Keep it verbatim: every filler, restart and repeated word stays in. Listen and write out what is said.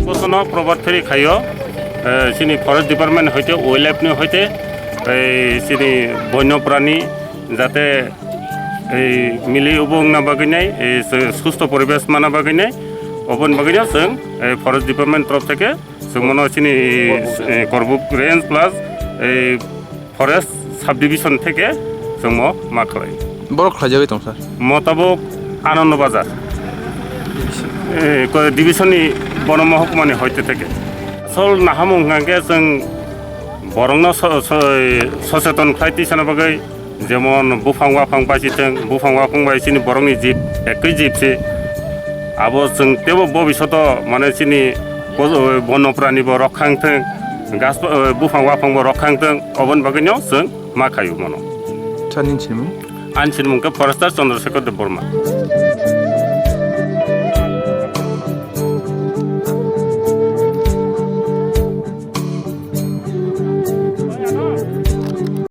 Bosono probhat pheri khaio, eh, chini forest department hoite, wildlife ni hoite, eh, chini bonyo prani jate ei mili obo wngna bagwi nai, ei su-, susto poribesh mana bagwi nai, oboni bagwi no chwng, eh, forest department torof theke chwng mono chini, eh, Korbuk range plus ei forest subdivision theke chwngmo ma khlai. Borok khlaijagwi tong, sir? Motabok Anando Bazar, eh, ko-, division ni Bono Mohokuma ni hoite theke. Asol nahamung hwnkha khe chwng borokno so-, so-, socheton khlai tisana bagwi, jemon buphang waphang bachithwng, buphang waphang bai chini borokni jib, ekwi jib se. Abo chwng teibo bobishoto mane chini bo-, bono prani bo rok khang thwng, gas, buphang waphang bo rok khang thwng, oboni bagwino chwng ma khaio mono. Sir, nini sinimung? Ani sinimung khe Forester Chandrasekhar Debbarma.